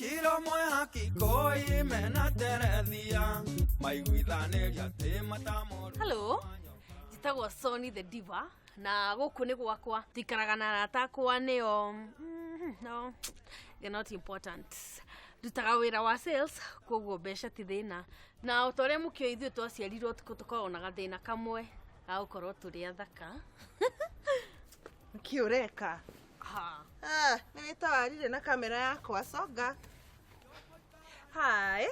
Ciro mwehaki koi mena terethia maiguithanĩria atĩ matamũrũ. Hello, njĩtagwo Sony the Diva na gũkũ nĩ gwakwa. Tuikaraga na arata akwa nĩo no, they're not important. Ndutaga wĩra wa sales koguo mbeca ti thĩna. Na o ta ũrĩa mũkĩũĩ ithuĩ twaciarirwo ũtukũ tũkoragwo na gathĩna kamwe ga gũkorwo tũrĩ athaka. Nĩkĩ ũreka? Ha. Ah, nĩ wĩtawarire na kamera yakwa songa. Hi,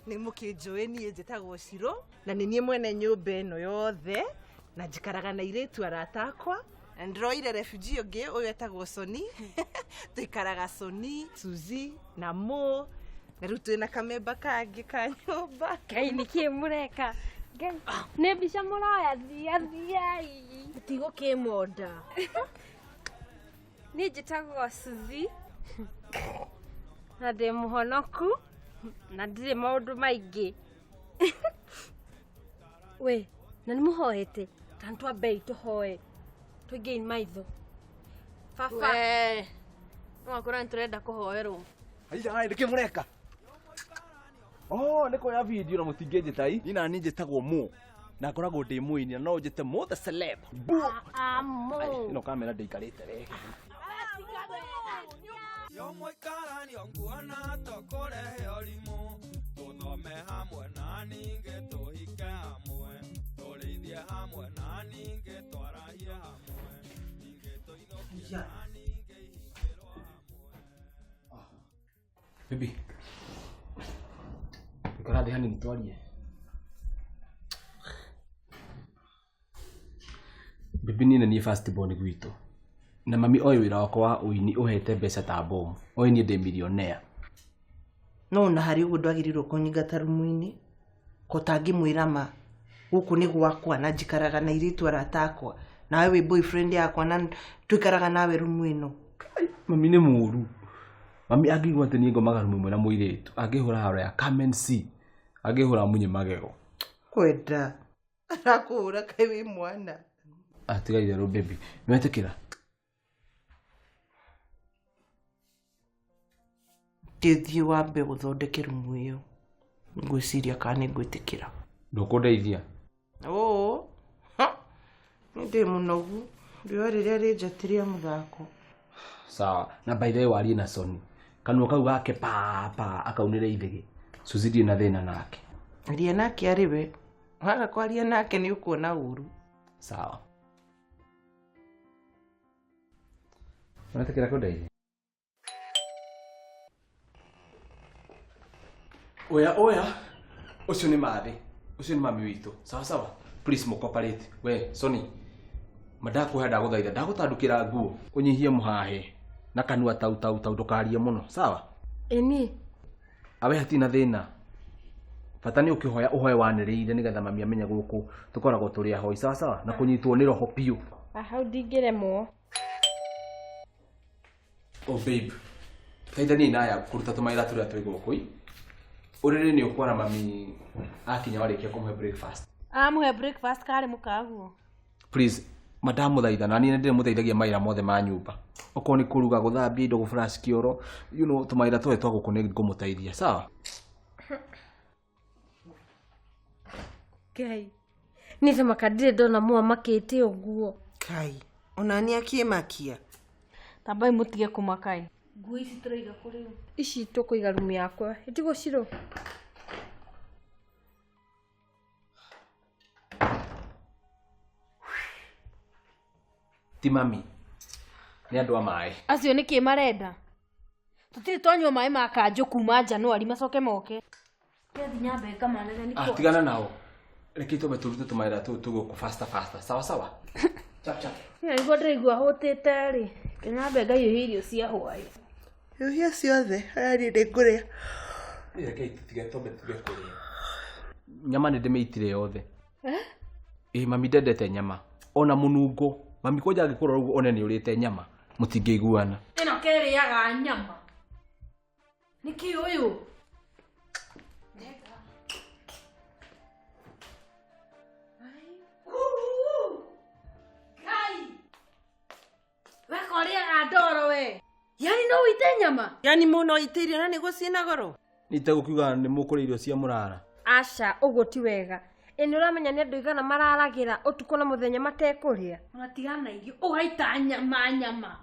nĩ mũkĩnjũĩ niĩ njĩtagwo Ciro na nĩ niĩ mwene nyũmba ĩno yothe na njikaraga na airĩtu arata akwa na ndĩroire refugee ũngĩ ũyũ etagwo Soni. Tũikaraga Soni, Suzy na Mo na rĩu twĩna kamemba kangĩ ka nyũmba. Ngai nĩ kĩ mũreka? Ngai nĩ mbica mũroya thia thiai. Tigũkĩmonda. Niĩ njĩtagwo Suzy na ndĩ mũhonoku na ndirĩ maũndũ maingĩ. We na nĩ mũhoete ta nĩ twambei tũhoe tũingei maitho. Baba. We. No akora nĩ tũrenda kũhoerwo. Aija, nĩ kĩ mũreka? Oh, nĩ kuoya video na mũtingĩnjĩta i. Niĩ nani njĩtagwo Mo na ngoragwo ndĩ mũini na no njĩte Mo the celeb. Bu. Amo. Ĩno kamera ndĩikarĩte wega. Yo mũikaranio nguona tũkũrehe ũrimũ tũthome hamwe na ningĩ tũhike hamwe tũrĩithie hamwe na ningĩ twarahie hamwe ningĩ tũinũkie na ningĩ ihingĩrwo hamwe. Bibi. Ikara thĩ hanini twarie. Bibi niĩ nĩ niĩ first born gwitũ. Na mami oĩ wĩra wakwa wa ũini ũhete mbeca ta bomu. Oĩ niĩ ndĩ millionaire. No ona harĩ ũguo ndwagĩrĩirwo kũnyingata rumu-inĩ ko tangĩmwĩra ma gũkũ nĩ gwakwa na njikaraga na airĩtu arata akwa nawe wĩ boyfriend yakwa na tũikaraga nawe rumu ĩno. Mami nĩ mũru. Mami angĩigua atĩ niĩ ngomaga rumu ĩmwe na mũirĩtu, angĩhũra haro ya come and see. Angĩhũra munye magego. Kwenda arakũhũra kaĩ wĩ mwana. Atiga itherũ baby. Nĩwetĩkĩra? Ngĩthiĩ wambe gũthondeke rumu ĩyo ngwĩciria kana nĩ ngwĩtĩkĩra. Ndũkũndeithia? Oo, ha, nĩ ndĩ mũnogu riũa rĩrĩa rĩ nja ti rĩa mũthako. Sawa, na by the way warie na Sony. Kanua kau gake pa pa akaunĩre ithĩgĩ. Suzy ndirĩ na thĩna nake. Aria nake arĩ we waga kwaria nake nĩ ũkuona ũru. Sawa. Unatĩkĩra kũndeithia? Oya oya, ũcio nĩ mathĩ, ũcio nĩ mami witũ. Sawa sawa, please mũcooperate. We Sony, ma ndakũhe ndagũthaitha, ndagũtandũkĩra nguo, ũnyihie mũhahe na kanua tau tau tau, ndũkarie mũno. Sawa? Ĩni. Awe hatirĩ na thĩna. Bata nĩ ũkĩhoya ũhoe wanĩrĩire nĩgetha mami amenye gũkũ tũkoragwo tũrĩ ahoi. Sawa sawa, na kũnyitwo nĩ roho biũ. Hau ndingĩremwo. Oh babe, teithania naya kũruta tũmawĩra tũrĩa twĩ gũkũ ĩ. Ũrĩrĩ nĩ ũkwara mami akinya warĩkia kũmũhe breakfast. Amũhe breakfast karĩ mũkaguo. Please, madamũthaitha na niĩ nĩndĩrĩmũteithagia mawĩra mothe ma nyũmba. Okorwo nĩ kũruga, gũthambia indo, gũbrush kĩoro, you know, tũmawĩra tuothe twa gũkũ nĩ ngũmũteithia. Sawa? Ngai. Niĩ thamaka ndirĩ ndona mũamakĩte ũguo. Kai, ona nĩ akĩmakia. Tambai mũtige kũmaka ĩ. Nguo ici tũraiga kũ rĩu? Ici tũkũiga rumu yakwa. Ĩtigwo Ciro. Ti mami. Nĩ andũ a maĩ. Acio nĩ kĩ marenda? Tũtirĩ twanyua maĩ ma kanjũ kuma Januari macoke moke. Kethi nyambe ngamanene nĩ Ah, tigana nao. Reke twambe tũrute tũmawĩra tũũ tũ gũkũ faster faster. Sawa sawa? Chap chap. Nĩguo ndĩraigua hũtĩte rĩ, reke nyambe ngahiũhia irio cia hwaĩ. Hiũhia ciothe harĩa niĩ nĩ ngũrĩa. Reke tũtige twambe tuge kũrĩa. Nyama nĩ ndĩmĩitire yothe. Ĩ mami ndendete nyama. Ona mũnungo. Mami kwanja angĩkũrora ũguo one nĩ ũrĩte nyama. Mũtingĩiguana. Ĩno kerĩaga nyama. Nĩkĩ ũyũ? Ngai! Weka ũrĩaga ndoro we. Yani no wĩite Nyama. Yani mũno ite irio na nĩguo ciĩna goro. Nĩtegũkiuga nĩ mũkũrĩa irio cia mũrara. Aca, ũguo ti wega. Ĩ nĩ ũramenya nĩ andũ aigana mararagĩra ũtukũ na mũthenya matekũrĩa. Ona tigana irio, ũgaita nyama nyama.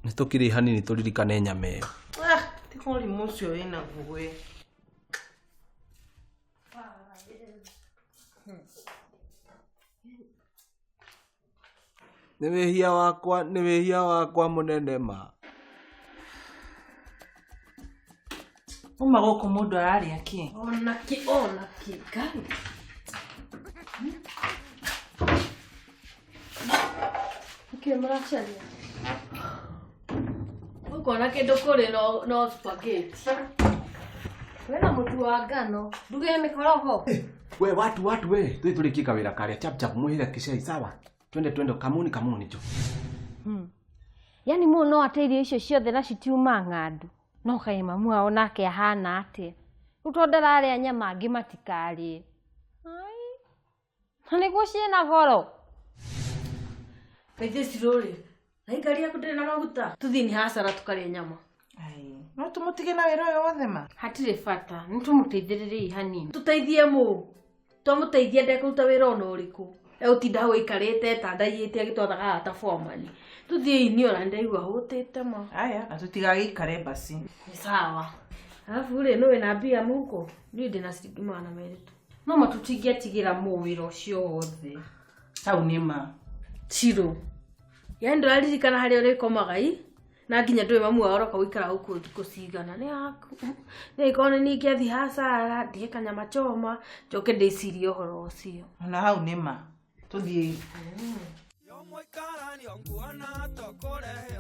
Nĩ tũkĩrĩ hanini tũririkane nyama ĩyo. Ah, tiga ũrimũ ũcio wĩna guo. Nĩ wĩhia wakwa, nĩ wĩhia wakwa mũnene ma. Uma gũkũ mũndũ ararĩa kĩ? Ona kĩ, ona kĩ, Ngai. Nĩkĩ mũracaria? Ũkona kĩndũ kũrĩ no spaghetti. Wĩna mũtu wa ngano, nduge mĩkorogo. We watu watu we, twĩ tũrĩkie kawĩra karĩa chap chap mwĩhĩre kĩcai sawa. Twende twende kamuni kamuni jo. Yani mũndũ no ate irio icio ciothe na citiuma ng'andu. No kaĩ mamu wao nake ahana atĩa? Rĩu tondũ ndararĩa nyama angĩ matikarĩe. Ai. Na nĩguo ciĩna goro. Kaithĩ cirũrĩ. Na ngari yaku ndĩrĩ na maguta. Tũthiĩ nĩ hacara tũkarĩe nyama. Ai, no tũmũtige na wĩra ũyũ wothe ma. Hatirĩ bata, nĩ tũmũteithĩrĩriei hanini. Tũteithie mũ. Twamũteithia ndekũruta wĩra ona ũrĩkũ. Egũtinda hau aikarĩte tandaiyĩte agĩtwathaga ta foreman. Tũthiĩ ini ona nĩndaigua hũtĩte ma. Aya, na tũtigagĩikare basi. Nĩ sawa. Alafu rĩ, nĩ wĩna mbia mũhuko? Niĩ ndĩna ciringi 200 tu. No ma tũtingĩatigĩra mũ wĩra ũcio wothe. Hau nĩ ma. Ciro. Yaani ndũraririkana harĩa ũrĩkomaga i? Na nginya ndũĩ mamu wao aroka gũikara gũkũ thikũ cigana. Nĩ haku. Nĩ ĩkorwo nĩ niĩ ingĩathiĩ hacara, ndĩhe kanyama choma, njoke ndĩcirie ũhoro ũcio. Ona hau nĩ ma. Tũthiĩ. Yo mũikaranio nguona tũkũrehe.